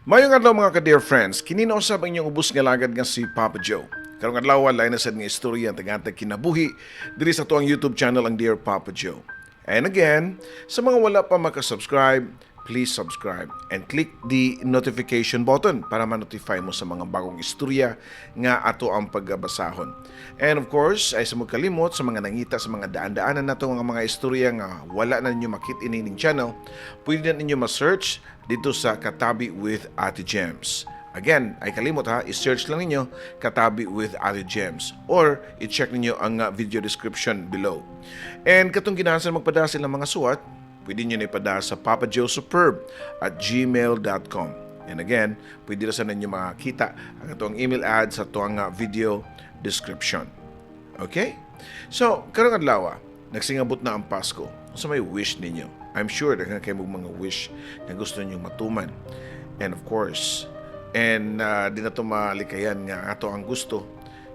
Mayong adlaw, mga ka-dear friends, kini na usab ang inyong ubos nga lagad nga si Papa Joe. Karong adlaw, lain na sad nga istorya ang tagatag kinabuhi diri sa atuang YouTube channel, ang Dear Papa Joe. And again, sa mga wala pa makasubscribe, please subscribe and click the notification button para ma-notify mo sa mga bagong istorya nga ato ang pagbasahon. And of course, ay sa kalimot sa mga nangita sa mga daan-daanan nato nga mga istorya nga wala na ninyo makit ini ning channel, pwede na ninyo ma-search dito sa Katabi with Ate Gems. Again, ay kalimot ha, i-search lang ninyo Katabi with Ate Gems or i-check ninyo ang video description below. And katong ginahan magpada sila mga suwat, pwede nyo na ipada sa papajoesuperb@gmail.com. And again, pwede na sa ninyo makita ang atong email ad sa atuang video description. Okay? So, karong adlaw, nagsingabot na ang Pasko. Unsa may wish ninyo? I'm sure daghan kayo mga wish na gusto ninyong matuman. And of course, and di na to malikayan nga ato ang gusto.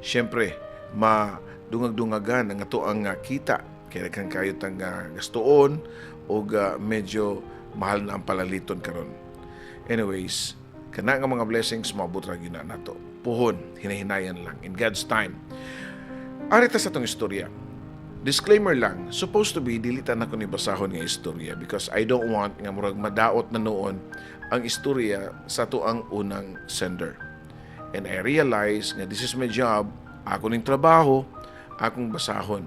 Siyempre, madungag-dungagan ang ato ang kita. Kaya daghan kayo tang gastuon o medyo mahal na ang palaliton karon. Anyways, kana nga mga blessings maabot ra gyud na nato. Puhon, hinahinayan lang in God's time. Ari ta sa atong istorya. Disclaimer lang, supposed to be dili ta na ko ni basahon nga istorya because I don't want nga murag madaot na noon ang istorya sa ato ang unang sender. And I realize nga this is my job, ako ning trabaho, akong basahon.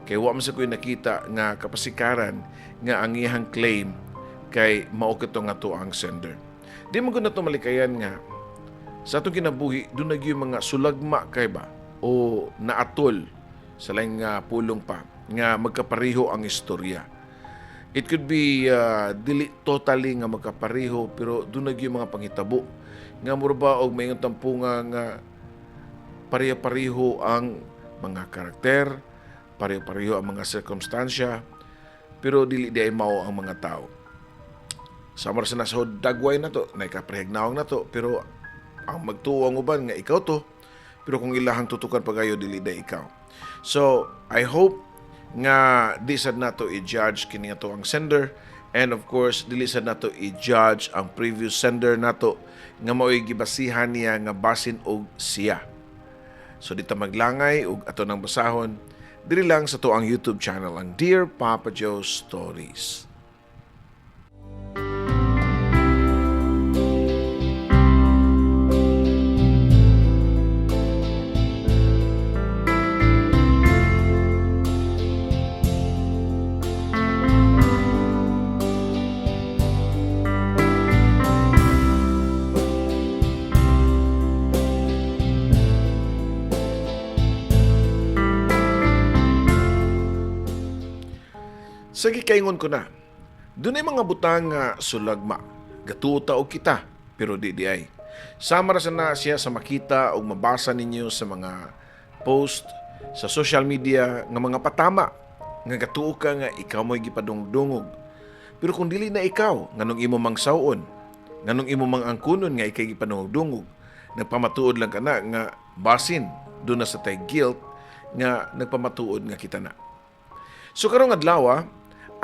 Kay wa man sa ko'y nakita nga kapasikaran nga ang iyang claim kay mao kito nga to ang sender. Di man gud na to malikayan nga sa atong kinabuhi doon na gyud mga sulagma kay ba o naatol sa laing nga pulong pa nga magkapareho ang istorya. It could be dili totally nga magkapareho, pero doon na gyud mga panghitabo nga mura ba og maingon tampunga nga pareho-pareho ang mga karakter, pareho-pareho ang mga sirkumstansya, pero dili di ay mao ang mga tao. Sama ra sa nasa dagway na to, naikaprehignawang na to, pero ang magtuo ang uban nga ikaw to, pero kung ilahang tutukan pagayo, dili da ikaw. So, I hope nga di sad nato i-judge kini ato ang sender, and of course dili sad nato i-judge ang previous sender nato nga mao'y gibasihan niya nga basin og siya. So di ta maglangay og ato nang basahon diri lang sa to ang YouTube channel, ang Dear Papa Joe Stories. Sa gikaingon ko na, dunay mga butang nga sulagma, gatuo ta og kita, pero di di ay. Sama ra sa na siya sa makita o mabasa ninyo sa mga post sa social media nga mga patama nga gatuo ka nga ikaw mo'y gipadungdungog. Pero kung dili na ikaw, nganong imo mang saw-on, nganong imo mang angkunon nga ikay gipadungdungog, nagpamatuod lang ka na nga basin doon na sa tay guilt nga nagpamatuod nga kita na. So karong adlaw,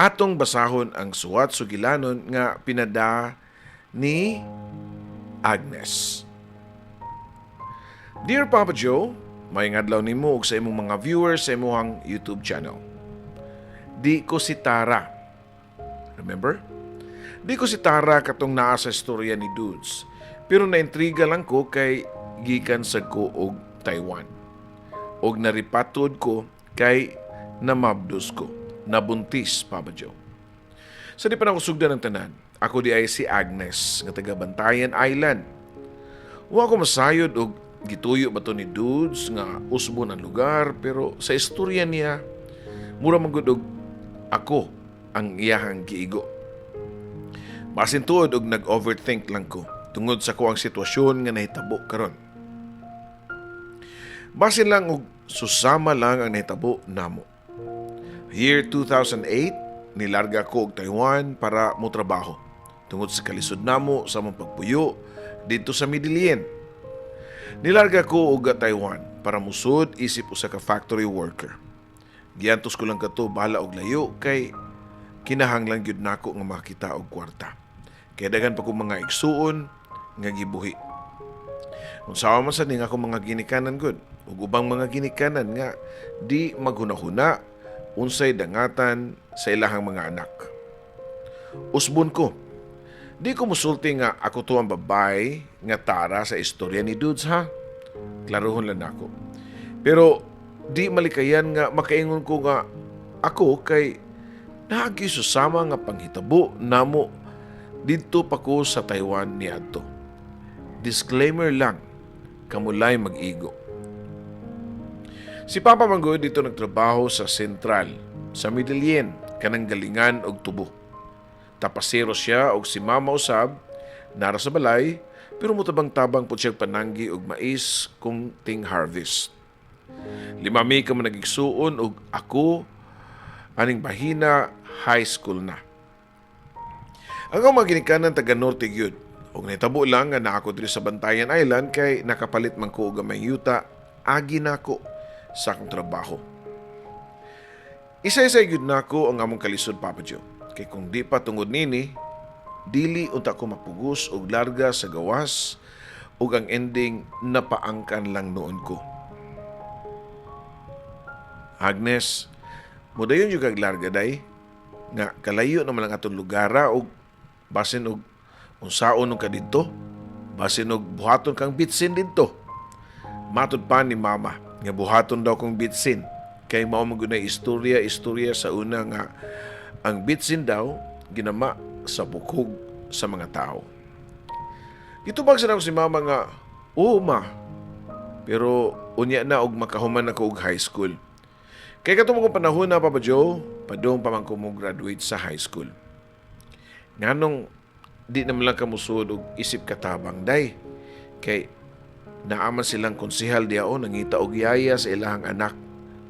atong basahon ang suwat sugilanon nga pinada ni Agnes. Dear Papa Joe, may adlaw nimo ug sa imong mga viewers sa imong YouTube channel. Di ko si Tara. Remember? Di ko si Tara katong naa sa istorya ni Dudes. Pero naintriga lang ko kay gikan sa ko og Taiwan. Og naripatod ko kay namabdos ko. Nabuntis, Papa Joe. Sa di pa na sugdan ng tanan, ako di ay si Agnes nga taga Bantayan Island. Wa ko masayod og gituyo ba to ni Dudes nga usbon ang lugar, pero sa istorya niya mura man gud og ako ang iyahang giigo. Basin tuod og nag-overthink lang ko tungod sa kuang sitwasyon nga nahitabo karon. Basin lang og susama lang ang nahitabo namo. Year 2008, nilarga ko og Taiwan para mo trabaho tungod sa kalisod namo sa among pagpuyo didto sa Medellin. Nilarga ko og Taiwan para musud isip usa ka factory worker. Giantos ko lang kato bahala og layo kay kinahanglan gyud nako nga makita og kwarta. Kay daghan pa ko mga igsuon nga gibuhi. Unsaon man sa ning akong mga ginikanan gud ug ubang mga ginikanan nga di maghunahuna unsay dangatan sa ilahang mga anak. Usbon ko. Di ko musulti nga ako to ang babae nga tara sa istorya ni Dudes ha. Klarohon lang nako. Pero di malikayan nga makaingon ko nga ako kay naagi susama nga panghitabo namo didto pa ko sa Taiwan niadto. Disclaimer lang, kamulay mag-igo. Si Papa Manggoy dito nagtrabaho sa Sentral, sa Medellin, kanang galingan og tubo. Tapasero siya og si Mama usab, nara sa balay, pero mutabang-tabang po siya pananggi og mais kung ting harvest. Lima mi ka man nagigsuon og ako aning bahina high school na. Ang akong mga ginikanan taga Norte gyud. Ug nahitabo lang nga naa ko diri sa Bantayan Island kay nakapalit man ko og gamay yuta agi nako sa akong trabaho. Isa-isa gyud nako ang among kalisod, Papa Joe. Kay kung di pa tungod nini, dili unta ko mapugos og larga sa gawas ug ang ending napaangkan lang noon ko. Agnes, mudayon jud kag larga day nga kalayo naman ang atong lugara og basin og unsaon ka didto, basin og buhaton kang bitsin didto. Matud pa ni Mama nga buhaton daw kong bitsin kay mao man gud istorya istorya sa una nga ang bitsin daw ginama sa bukog sa mga tao. Gitubag sa nako si Mama nga, "Oo, Ma." Pero unya na og makahuman ako og high school. Kay katong mga panahon na, Papa Joe, padung pa man ko mo graduate sa high school. Nganong di naman lang kamusod og isip katabang day? Kay naaman silang konsehal diao nangita og yaya sa ilahang anak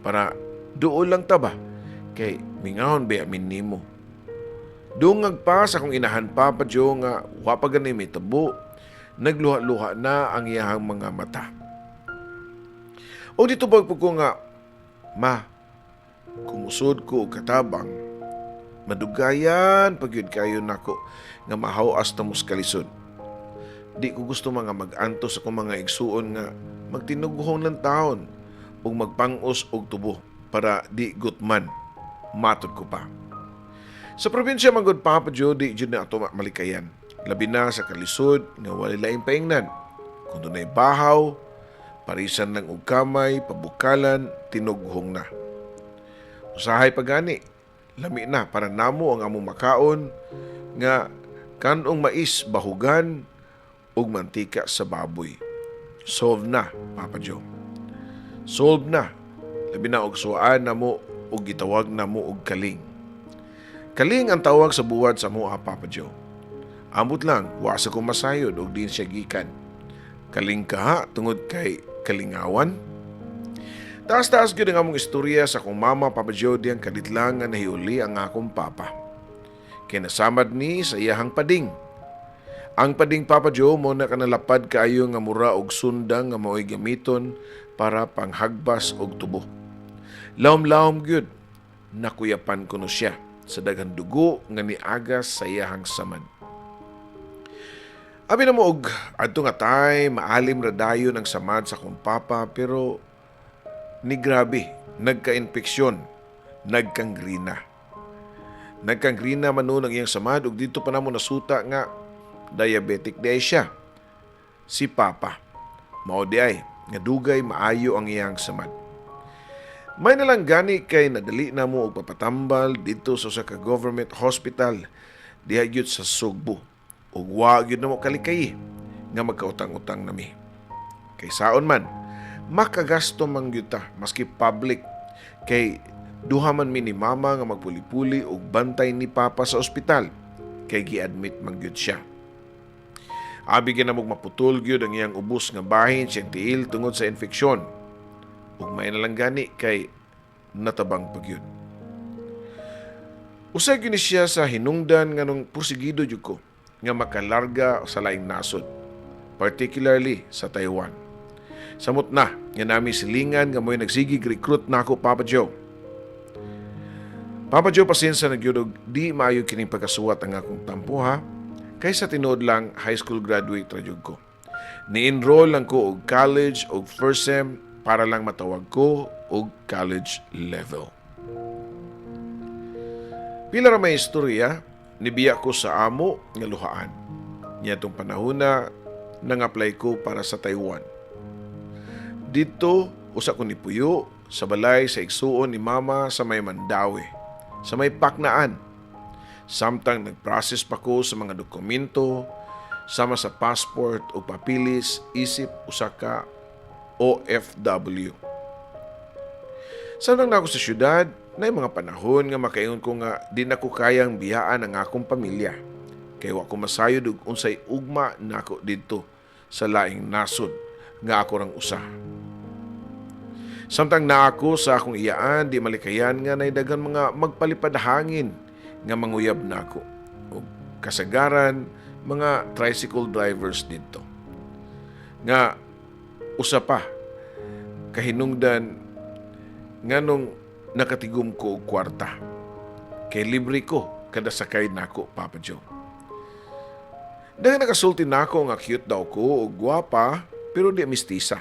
para duol lang ta ba kay mingahon ba amin nimo. Dungag pa sa akong inahan, Papa Joe, nga wa pa gani may tabo, nagluha-luha na ang iyahang mga mata. O dito po ko nga, "Ma, kumusod ko og katabang, madugayan pag yun kayo nako nga mahawas ta mos kalisod. Di ko gusto mga mag-antos akong mga igsuon nga magtinughong ng taon ug magpangos og tubo para di gutman," matod ko pa. Sa probinsya man gud, Papa Joe, di jud na ato malikayan. Labi na sa kalisod nga walay laing paingnan. Kung dunay bahaw, parisan lang og kamay, pabukalan, tinughong na. Usahay pa gani, lami na para namo ang among makaon nga kanong mais bahugan ug mantika sa baboy. Solve na, Papa Joe. Solve na. Labi na og suwaan namo ug gitawag namo og kaling. Kaling ang tawag sa buwad sa amoa, Papa Joe. Ambot lang, wa sa ko masayod og din siya gikan. Kaling ka ha, tungod kay kalingawan. Taas-taas gyud ang among istorya sa akong mama, Papa Joe, diyang kalit lang nga nahiuli ang akong papa. Kay nasamad ni sa iyahang pading. Ang pading, Papa Joe, mo na kanalapad kaayo nga mura og sundang nga mao'y gamiton para panghagbas og tubo. Lawom-lawom gyud, nakuyapan kuno siya sa daghang dugo nga niagas sa iyahang samad. Abi na mo og adto nga time, maalim ra dayon ang samad sa akong papa, pero ni grabe, nagka-infeksyon, nagkangrina. Nagkangrina man noon ang iyang samad ug dito pa namo nasuta nga diabetic di ay siya. Si Papa, mao di ay nga dugay maayo ang iyang samad. May nalang gani kay nadali na mo og papatambal dito sa usa ka government hospital diha gyud sa Sugbo. Ug wa gyud namo kalikay nga magkautang-utang nami. Kay saon man, makagasto man gyud ta maski public kay duha man mi ni Mama nga magpuli-puli og bantay ni Papa sa ospital kay gi-admit man gyud siya. Abi gyud namog maputol gyud ang iyang ubos nga bahin siyang tiil tungod sa infeksyon. Ug may nalang gani kay natabang pa gyud. Usay gyud ni siya sa hinungdan nganong porsigido jud ko nga makalarga sa laing nasod, particularly sa Taiwan. Samot na nga nami silingan nga mo'y nagsigig recruit nako, Papa Joe. Papa Joe, pasensya na gyud og di maayo kining pagkasuwat ang akong tampo ha. Kay sa tinuod lang, high school graduate ra jud ko. Ni-enroll lang ko og college og first sem para lang matawag ko og college level. Pila ra may istorya, nibiya ko sa amo nga luhaan. Niadtong panahona, nang-apply ko para sa Taiwan. Didto, usa ko nipuyo sa balay sa igsuon ni mama sa may Mandaue, sa may Paknaan. Samtang nag-process pa ko sa mga dokumento, sama sa passport o papilis isip usa ka OFW. Samtang naa ko sa syudad, naay mga panahon nga makaingon ko nga di na ko kayang biyaan ang akong pamilya. Kay wa ko masayod og unsay ugma nako didto sa laing nasod nga ako rang usa. Samtang naa ko sa akong iyaan, di malikayan nga nay daghan mga magpalipad hangin nga manguyab nako. Og kasagaran mga tricycle drivers didto. Nga usa pa kahinungdan nganong nakatigom ko og kwarta. Kay libre ko kada sakay nako, Papa Joe. Daghan nakasulti nako nga cute daw ko og gwapa, pero di mistisa.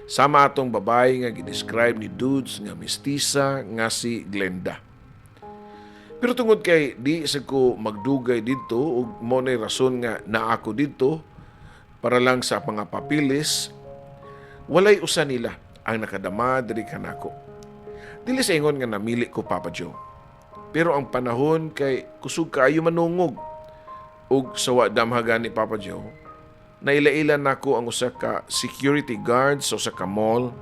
Sama atong babae nga gi-describe ni dudes nga mistisa nga si Glenda. Pero tungod kay di sa ko magdugay didto ug mao nay rason nga naa ako didto para lang sa mga papilis, walay usa nila ang nakadama diri kanako. Dili sa ingon nga namili ko, Papa Joe. Pero ang panahon kay kusog kaayo manungog. Ug sa wa damha gani, Papa Joe, naila-ila nako ang usa ka security guard sa usa ka mall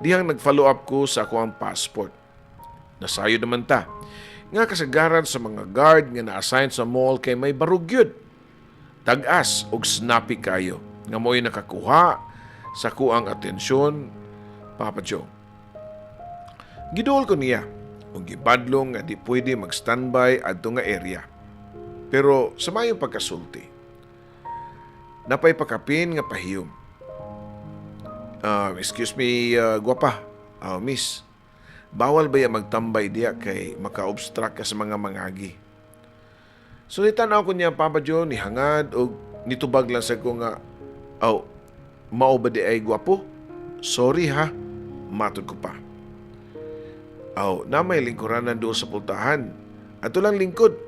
dihang nag-follow up ko sa akoang passport. Nasayod naman ta nga kasagaran sa mga guard nga na-assign sa mall kay may barog gyud. Tag-as og snappy kayo nga mo'y nakakuha sa akoang atensyon, Papa Joe. Giduol ko niya ug gibadlong nga di pwede mag-standby adto nga area. Pero sa mayong pagkasulti, napay pakapin nga pahiyom. "Excuse me, gwapa. Miss, bawal ba ya magtambay diya kay maka-obstruct ka sa mga mangagi?" So nitanaw ko niya, Papa Joe, ni hangad og nitubag lang sa ko nga, "Aw, mao ba diay, gwapo? Sorry ha," matod ko pa. "Aw, na may lingkuranan doon sa pultahan. Ato lang lingkod."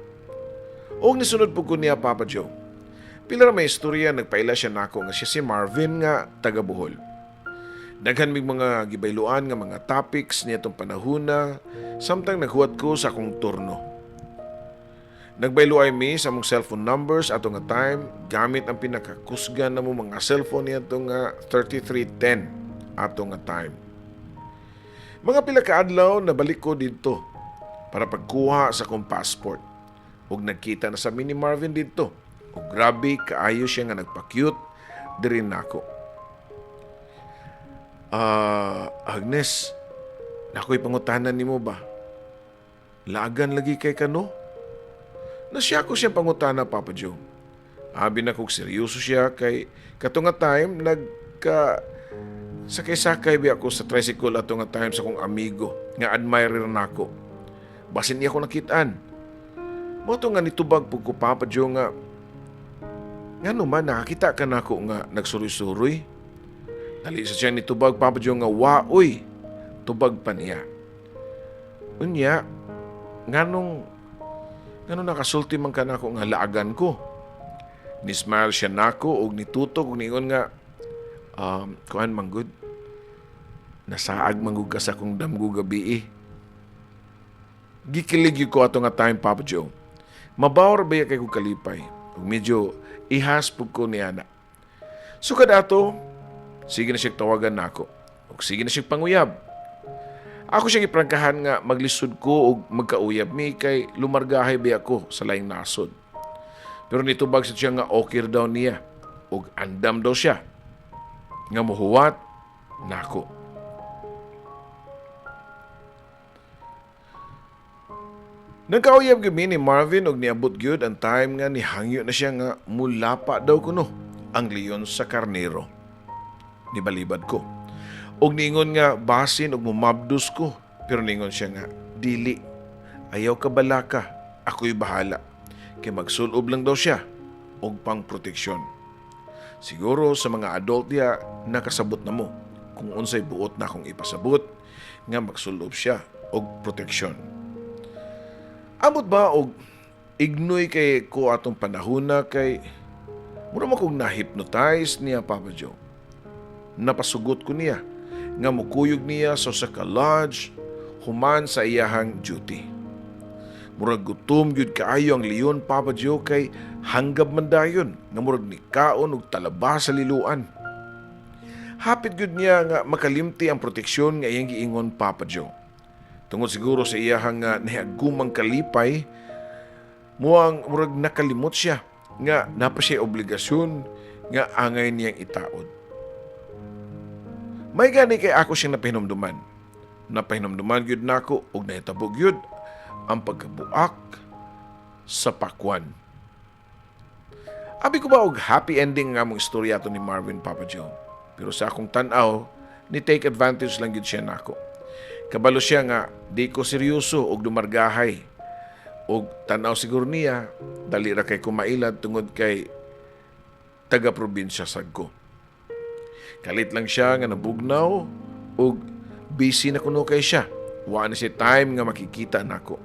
Og nisunod po ko niya, Papa Joe. Pila ra may istorya, nagpaila siya nako nga siya si Marvin nga taga Bohol. Daghan mig mga gibayluan nga mga topics niadtong panahona samtang naghuwat ko sa akong turno. Nagbayluay mi sa among cellphone numbers ato nga time gamit ang pinakakusgan na mo mga cellphone niadto nga 3310 ato nga time. Mga pila ka adlaw, nabalik ko didto para pagkuha sa akong passport. Ug nagkita na sa mi ni Marvin didto. Ug grabe kaayo siya nga nagpa-cute diri nako. "Ah, Agnes, nako'y pangutanan nimo ba? Laagan lagi kay kano?" Nasya ko siyang pangutana, Papa Joe. Abi na kog seryoso siya kay kato nga time nagka sakay-sakay biya ako sa tricycle ato nga time sa akong amigo nga admirer nako. Basin niya ako nakitaan. Mao to nga nitubag pug ko, Papa Joe, nga ngano man nakakita ka nako nga nagsuroy-suroy. Dali sa siya nitubag, Papa Joe, nga waoy tubag pa niya. "Unya, nganong nakasulti man ka nako nga laagan ko?" Ni-smile siya nako og nitutok og niingon nga, "Kuan man gud, nasaag man gud ka sa akong damgo gabii." Gikilig gyud ko ato nga time, Papa Joe. Mabawr ba kay kog kalipay? Ug medyo ihas pug ko niana. Sukad ato, sige na siya tawagan nako. Ug sige na siya panguyab. Ako siya giprangkahan nga maglisod ko og magkauyab mi kay lumargahay ba ako sa laing nasod. Pero nitubag sa siya nga okay daw niya ug andam daw siya nga muhuwat nako. Nagkauyab gyud mi ni Marvin ug niabot gyud ang time nga nihangyo na siya nga mulapa daw kuno ang leon sa karnero. Nibalibad ko. Og niingon nga basin og mumabdos ko, pero niingon siya nga dili. Ayaw ka balaka, ako'y bahala. Kay magsulob lang daw siya. og pang proteksyon. Siguro sa mga adult diya, nakasabot na mo kung unsay buot na akong ipasabot nga magsulob siya og proteksyon. Amot ba og ignoy kay ko atong panahona kay mura man kong na-hypnotize niya, Papa Joe. Napasugot ko niya nga mukuyog niya sa usa ka lodge human sa iyahang duty. Murag gutom gyud kaayo ang leon, Papa Joe, kay hanggab man dayon nga murag nikaon og talaba sa liluan. Hapit gyud niya nga makalimti ang proteksyon nga iyang giingon, Papa Joe. Tungod siguro sa iyahang nga nahagumang kalipay, muang murag nakalimot siya nga napa siya obligasyon nga angay niyang itaod. May gani kay ako siyang napahinumduman. Napahinumduman gyud nako og nahitabo gyud ang pagkabuak sa pakwan. Abi ko ba og happy ending nga among istorya ato ni Marvin, Papa Joe. Pero sa akong tan-aw, ni take advantage lang gyud siya nako. Kabalo siya nga di ko seryoso og dumargahay. Og tan-aw siguro niya, dali ra kay kumailad tungod kay taga-probinsya sad ko. Kalit lang siya nga nabugnaw og busy na kuno kay siya. Wa na siya time nga makikita nako.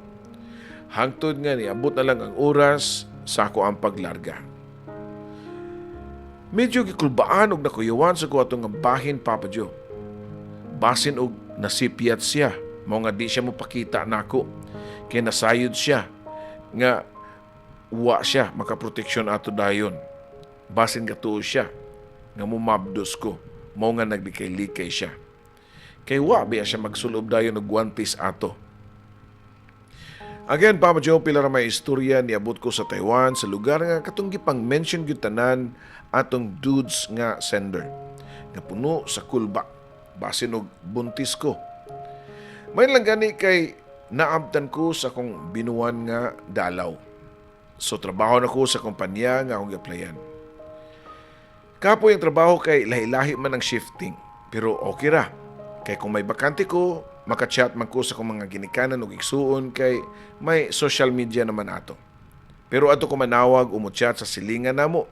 Hangtod nga niabot na lang ang oras sa ako ang paglarga. Medyo gikulbaan og nakuyawan sa ko atong nga bahin, Papa Joe. Basin og nasipyat siya, mao nga di siya mopakita nako. Kay nasayod siya nga wa siya makaproteksyon ato dayon. Basin gatuo siya nga mumabdos ko, mao nga naglikay-likay siya. Kay wa biya siya magsulob dayon og guantes ato. Again, Papa Joe, pila ra may istorya niabot ko sa Taiwan, sa lugar nga katong gipang mention gyud tanan atong dudes nga sender nga puno sa kulba, basin og buntis ko. May lang gani kay naabtan ko sa akong binuan nga dalaw. So trabaho na ko sa kumpanya nga akong gi-applyan. Kapoy ang trabaho kay lahi-lahi man ang shifting. Pero okay ra. Kay kung may bakante ko, makachat man ko sa akong mga ginikanan ug igsuon kay may social media naman ato. Pero ato ko manawag o mo-chat sa silingan namo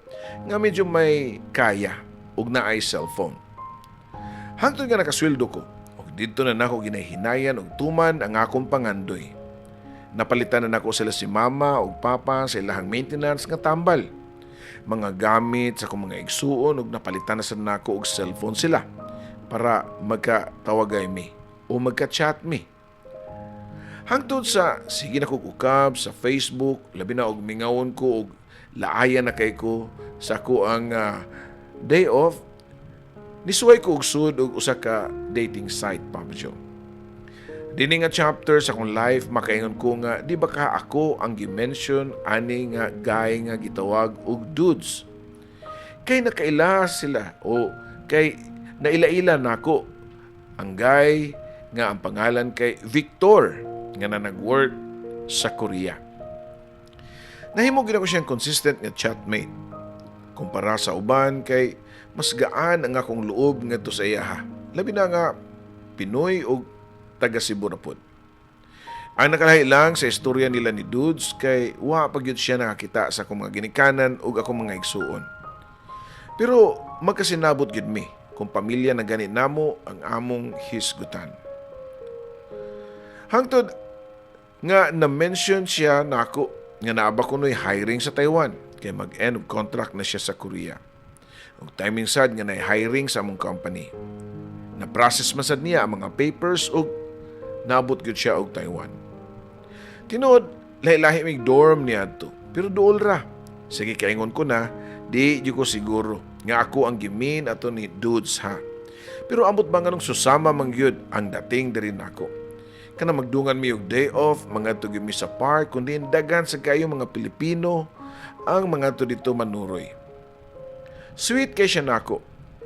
nga medyo may kaya ug naay cellphone. Hangtod nga nakasweldo ko ug didto na nako ginahinayan og tuman ang akong pangandoy. Napalitan na nako sila si mama ug papa sa ilahang maintenance nga tambal. Mga gamit sa akong mga igsuon ug napalitan na sa nako og cellphone sila para magkatawagay mi o magka-chat mi. Hangtod sa sige na kog ukab sa Facebook, labi na og mingawon ko og laaya na kay ko sa ako ang day off, nisuway ko og sud og usa ka dating site, Papa Joe. Dini nga chapter sa akong life, makaingon ko nga di ba ka ako ang gi-mention ani nga guy nga gitawag og dudes. Kay nakaila sila o kay naila-ila nako ang guy nga ang pangalan kay Victor nga na nag-work sa Korea. Nahimo gid ako siyang consistent nga chatmate. Kumpara sa uban kay mas gaan ang akong loob ngadto sa iyaha. Labi na nga Pinoy og taga Cebu na pod. Ang nakalahi lang sa istorya nila ni Dudes kay wa pa gyud siya nakakita sa akong mga ginikanan ug akong mga igsuon. Pero magkasinabot gyud mi kung pamilya na gani namo ang among hisgutan. Hangtod nga na-mention siya nako nga naaba kuno'y hiring sa Taiwan kay mag-end of contract na siya sa Korea. Ug timing sad nga na hiring sa among company. Na-process man sad niya ang mga papers ug naabot gyud siya og Taiwan. Tinuod, lahi-lahi mig dorm niadto, pero duol ra. Sige, kaingon ko na, di jud ko siguro nga ako ang gi-mean ato ni Dudes ha. Pero ambot ba nganong susama man gyud ang dating diri nako. Kana magdungan mi og day off, mangadto gyud mi sa park kundi daghan sa kayo mga Pilipino ang mga to dito manuroy. Sweet kay siya nako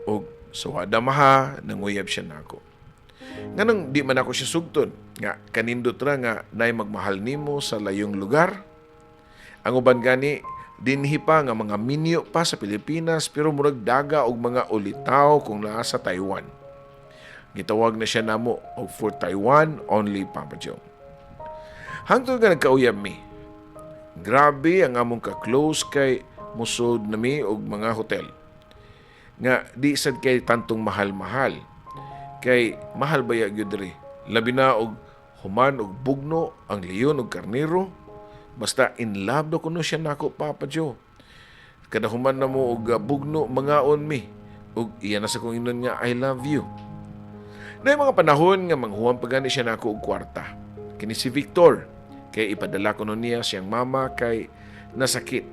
og sawada maha nanguyab siya nako. Nganong di man ako siya sugton nga kanindot ra nga nay magmahal nimo sa layong lugar. Ang uban gani dinhi pa nga mga minyo pa sa Pilipinas pero murag daga og mga ulitaw kung naa sa Taiwan. Gitawag na siya namo og for Taiwan only, Papa Joe. Hangtod nga nagkauyab mi. Grabe ang among ka-close kay Musod nami og mga hotel nga di sad kay tantong mahal-mahal, kay mahal baya gyud diri, labi na og human og bugno ang leon og karnero. Basta in love daw kuno siya nako, Papa Joe. Kada human na mo og bugno, mangaon mi ug iya na sa kong ingnon nga "I love you." Na mga panahon nga manghuwam pa gani siya nako og kwarta. Kini si Victor, kay ipadala kuno niya siyang mama kay nasakit.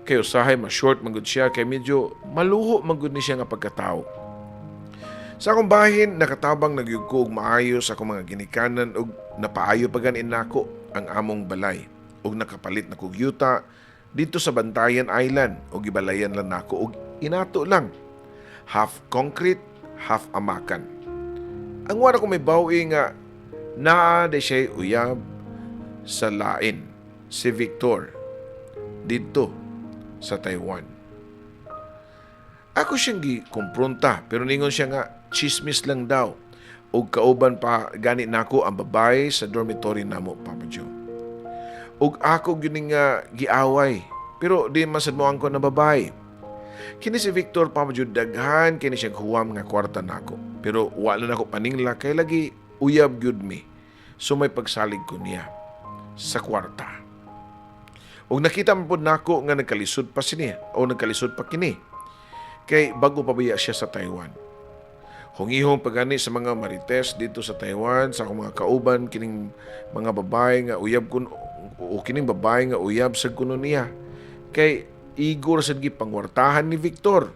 Kay usahay ma-short man gud siya kay medyo maluho man gud ni siya nga pagkatao. Sa akong bahin, nakatabang na gyud ko og maayo sa akong mga ginikanan ug napaayo pa gani nako ang among balay ug nakapalit na kog yuta dito sa Bantayan Island ug gibalayan lang nako og inato lang. Half concrete, half amakan. Ang wala ko mahibaw-i nga naa di siya uyab sa lain, si Victor, dito sa Taiwan. Ako siyang gikumpronta pero ningon siya nga chismis lang daw ug kauban pa gani nako ang babae sa dormitory namo, Papa Joe. Ug ako gyud nga giaway pero di man sad mo angkon na babae. Kini si Victor, Papa Joe, daghan kini siya huwam nga kwarta nako. Pero wala na nako paningla kay lagi uyab gyud mi. So may pagsalig ko niya sa kwarta. Ug nakita man pod nako nga nagkalisod pa sini o nagkalisod pa kini. Kay bago pa baya siya sa Taiwan. Hungihong pagani sa mga marites dito sa Taiwan, sa akong mga kauban, kining mga babae nga uyab kun o kining babae nga uyab sa kuno niya. Kay igor sad gipangwartahan ni Victor.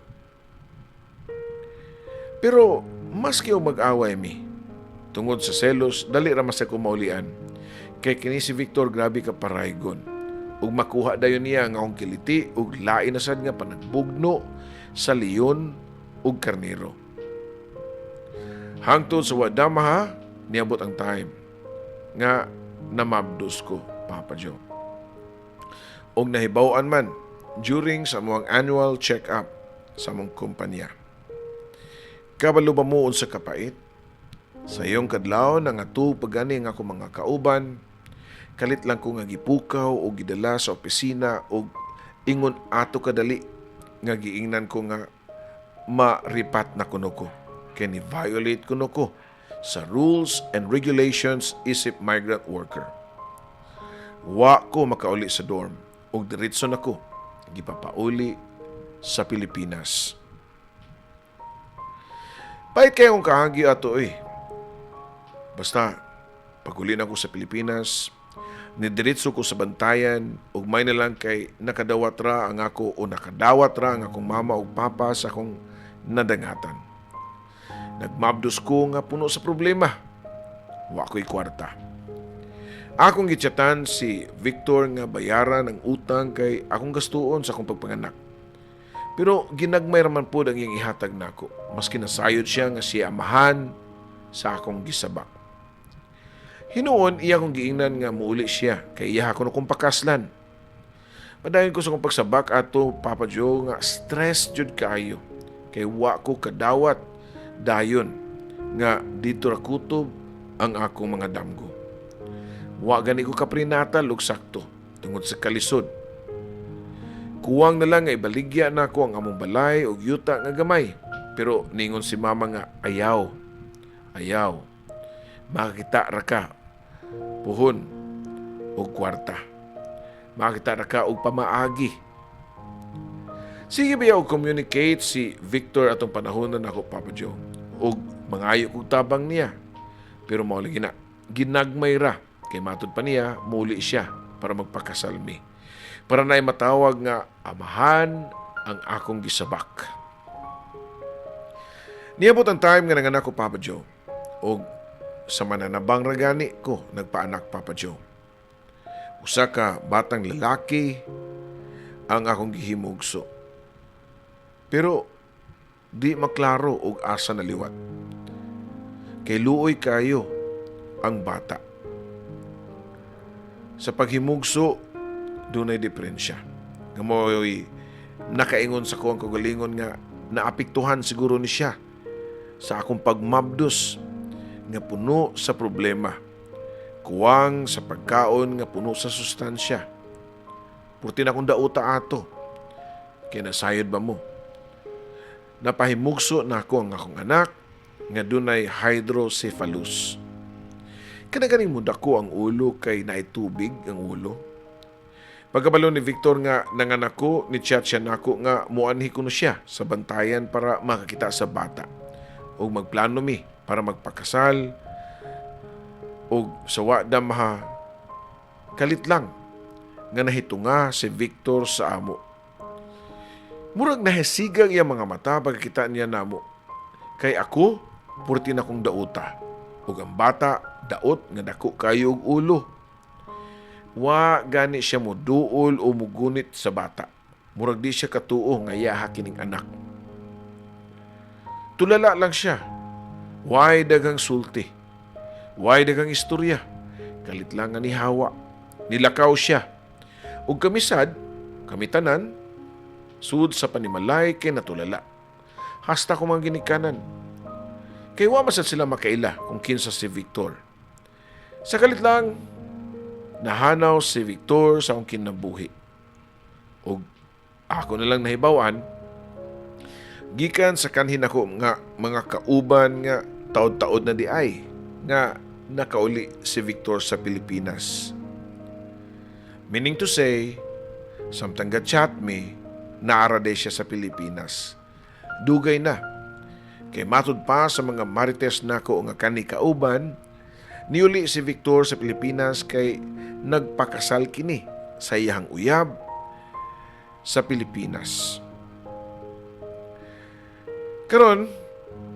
Pero maski og mag-away mi tungod sa selos, dali ra man sa ko maulian. Kay kini si Victor, grabe ka paraygon. Ug makuha dayon niya ang akong kiliti ug lain na sad nga panagbugno sa leon ug karnero. Hangtod sa wa damaha, niabot ang time nga namabdos ko, Papa Joe. Og nahibaw-an man during sa among annual check-up sa among kumpanya. Kabalo ba mo unsa kapait? Sa iyong kadlaw nga pa gani ang akong mga kauban, kalit lang ko nga gipukaw o gidala sa opisina og ingon ato kadali nga giingnan ko nga maripat na kuno ko. Kay ni violate kuno ko sa rules and regulations isip migrant worker. Wa ko makauli sa dorm ug diretso na ko gipapauli sa Pilipinas. Pait kay akong kaagi ato eh. Basta, paguli na ko sa Pilipinas, nidiretso ko sa Bantayan ug may na lang kay nakadawat ra ang ako o nakadawat ra ang akong mama ug papa sa akong nadangatan. Nagmabdos ko nga puno sa problema. Wa ko'y kwarta. Akong gitsyatan si Victor nga bayaran ang utang kay akong gastuon sa akong pagpanganak. Pero ginagmay raman pod ang iyang ihatag nako. Maski nasayod siya nga siya amahan sa akong gisabak. Hinuon, iya kong giingnan nga muuli siya kay iya ako kong pakaslan. Padayon ko sa akong pagsabak ato, Papa Joe, nga stress jud kaayo. Kay wa ko kadawat dayon nga dito ra kutob ang akong mga damgo. Wa gani ko kaprenatal og sakto tungod sa kalisod. Kuwang na lang nga ibaligya na ako ang among balay og yuta nga gamay. Pero ningon si mama nga ayaw. Ayaw. Makakita ra ka puhon og kwarta. Makakita ra ka og pamaagi. Sige ba og communicate si Victor atong panahon na nako, Papa Joe? Og mangayo kog tabang niya. Pero mao lagi na ginagmay ra kay matud pa niya muli siya para magpakasal mi. Para na'y matawag nga amahan ang akong gisabak. Niabot ang time nga nanganak ko, Papa Joe. Og sa mananabang ra gani ko nagpaanak, Papa Joe. Usa ka batang lalaki ang akong gihimugso. Pero di maklaro og asa naliwat. Kay luoy kayo ang bata. Sa paghimugso, dunay diferensya. Nga mo'y nakaingon sa kuwang kagalingon nga naapektuhan siguro ni siya sa akong pagmabdos nga puno sa problema. Kuwang sa pagkaon nga puno sa sustansya. Purti na akong dauta ato. Kay nasayod ba mo? Napahimugso nako ang akong anak nga dunay hydrocephalus. Kana ganing mudako ang ulo kay naay tubig ang ulo. Pagkabalo ni Victor nga nanganak ko, ni chat siya nako nga muanhi kuno siya sa Bantayan para makakita sa bata. Og magplano mi para magpakasal og sa wa maha kalit lang nga nahitunga si Victor sa amo. Murag nahesigang iya mga mata pagkakita niya namo. Kay ako, purti na kong dauta. Ug ang bata, daot nga dako kayo og ulo. Wa gani siya moduol o mugunit sa bata. Murag di siya katuo nga iyaha kining anak. Tulala lang siya. Way daghang sulti. Way daghang istorya. Kalit lang nga nihawa. Nilakaw siya. Ug kami sad, kami tanan, sud sa panimalay kay natulala. Hasta ko mga ginikanan. Kay wa man sad sila makaila kung kinsa si Victor. Sa kalit lang, nahanaw si Victor sa akong kinabuhi. Ug ako na lang nahibaw-an, gikan sa kanhi nako nga mga kauban nga taod-taod na diay, nga nakauli si Victor sa Pilipinas. Meaning to say, samtang ga-chat mi, naa ra diay siya sa Pilipinas. Dugay na. Kay matud pa sa mga marites nako nga kani kauban, niuli si Victor sa Pilipinas kay nagpakasal kini sa iyang uyab sa Pilipinas. Karon,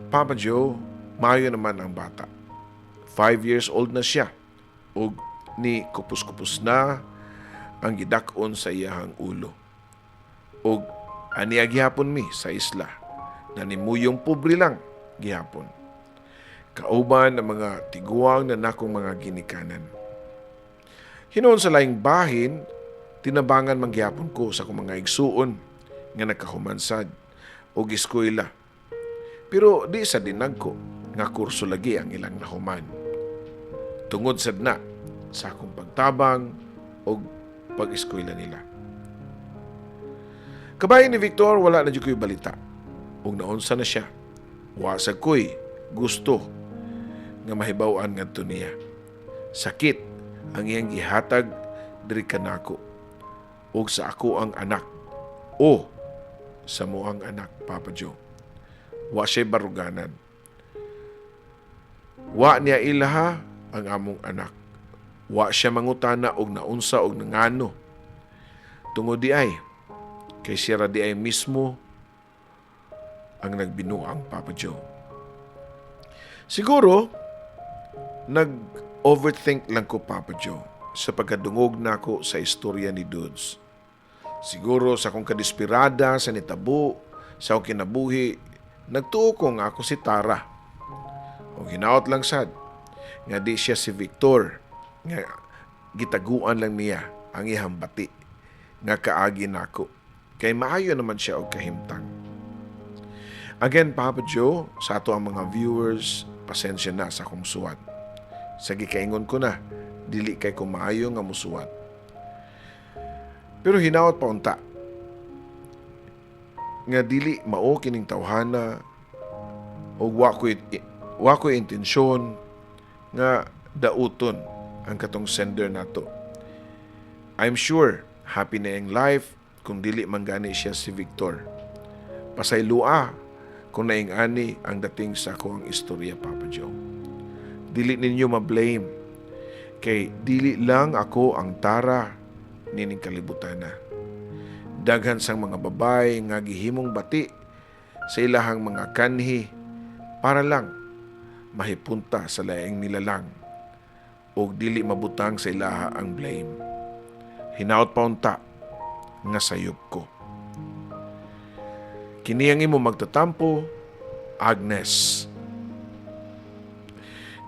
Papa Joe, maayo naman ang bata. 5 years old na siya ug ni kupos-kupos na ang gidak-on sa iyahang ulo. Ug aniya gihapon mi sa isla na nimuyong pobre lang gihapon. Kauban ang mga tiguang na nakong mga ginikanan. Hinuon sa laing bahin, tinabangan man gihapon ko sa akong mga igsuon nga nakahumansad og eskwela. Pero di sa dinagko nga kurso lagi ang ilang nahuman. Tungod sad na sa akong pagtabang og pag-eskwela nila. Kabahin ni Victor, wala na jud ko'y balita. Ug naunsa na siya. Wa sa ko'y gusto nga mahibaw-an ngadto niya. Sakit ang iyang gihatag diri kanako ug sa ako ang anak o sa moang anak, Papa Joe. Wa siya baruganan. Wa niya ilaha ang among anak. Wa siya mangutana og naunsa og nangano. Tungod diay, kay siya ra diay mismo ang nagbinuang, Papa Joe. Siguro, nag-overthink lang ko, Papa Joe, sa pagkadungog nako sa istorya ni Dudes. Siguro sa akong kadesperada sa nitabo, sa akong kinabuhi, nagtuo ko nga ako si Tara. O hinaot lang sad, nga di siya si Victor, nga gitaguan lang niya ang iyang bati, nga kaagi nako. Kay maayo naman siya og kahimtang. Again, Papa Joe, sa ato ang mga viewers, pasensya na sa akong suwat. Sa gikaingon ko na, dili kay ko maayo nga musuwat. Pero hinaot pa unta nga dili mao kining tawhana og wa ko intensyon nga dauton ang katong sender nato. I'm sure happy na ang life kung dili man gani siya si Victor. Pasaylua kung naing ani ang dating sa ako ang istorya, Papa Joe. Dili ninyo ma-blame kay dili lang ako ang tara nining kalibutana. Daghan sang mga babae nga gihimong bati sa ilahang mga kanhi para lang mahipunta sa laing nilalang og dili mabutang sa ilaha ang blame. Hinaot pa unta nga sayop ko. Kini ang imo magtatampo, Agnes.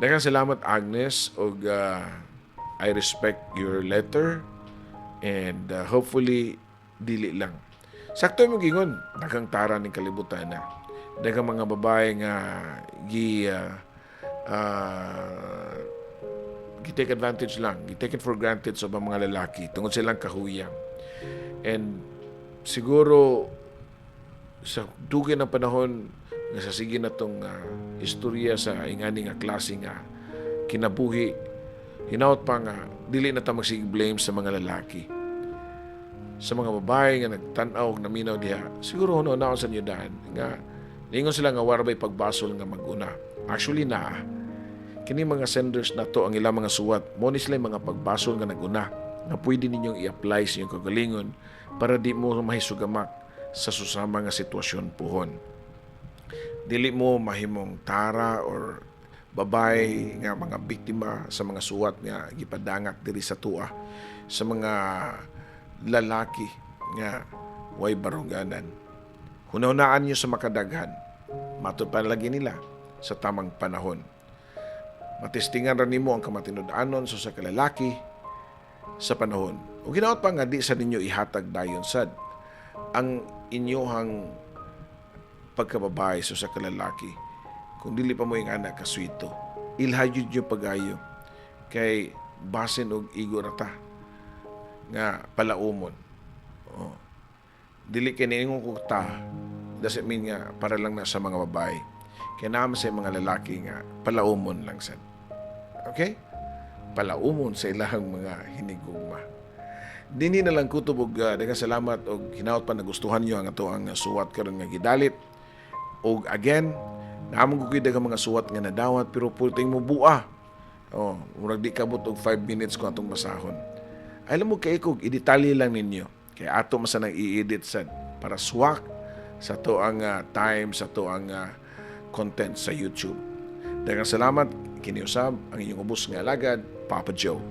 Daghang salamat, Agnes, ug I respect your letter and hopefully dili lang. Sakto mo gingon, daghang tara ning kalibutan na. Daghang mga babae nga gi gi-take advantage lang, gi-take it for granted sa ubang mga lalaki tungod silang kahuyang. And Siguro sa dugay ng panahon nga sa sige na tong istorya sa ingani nga klase nga kinabuhi, hinaut pa nga dili na ta magsige blame sa mga lalaki. Sa mga babae nga nagtan-aw og naminaw diha, siguro hunahunaon sa inyo daan nga ningon sila nga wala bay pagbasol nga mag-una. Actually naa. Kini mga senders na to, ang ilang mga suwat, mo ni sila mga pagbasol nga naguna nga pwede ninyong i-apply sa inyong kagalingon para di mo mahisugamak sa susama nga sitwasyon puhon. Dili mo mahimong tara or babae nga mga biktima sa mga suwat nga gipadangak diri sa tua sa mga lalaki nga way baruganan. Hunahunaan niyo sa makadaghan. Matud pa lagi nila sa tamang panahon. Matestingan ra nimo ang kamatinud-anon sa kalalaki sa panahon. O ginaot pa nga di sa ninyo ihatag dayon sad ang inyohang pagkababae sa kalalaki. Kung dili pa mo yung anak kaswito, ilhayod nyo pagayo kay basin og igo ra ta nga palaumon. Oh. Dili kay niingon ko ta doesn't mean nga para lang na sa mga babae. Kaya naman sa mga lalaki nga palaumon lang sad. Okay? Palaumon sa ilahang mga hinigugma. Dini na lang kutob og daghang salamat og hinaut pa nagustuhan niyo ang ato ang suwat karon nga gidalit. Og again, naamong ko daghang mga suwat nga nadawat pero pulting mo bua. Oh, murag di kabot og 5 minutes ko atong basahon. Alam mo kay kog i-detalye lang ninyo. Kay ato man sa nang i-edit sad para swak sa to ang time sa to ang content sa YouTube. Daghang salamat, kiniusab ang inyong ubos nga alagad, Papa Joe.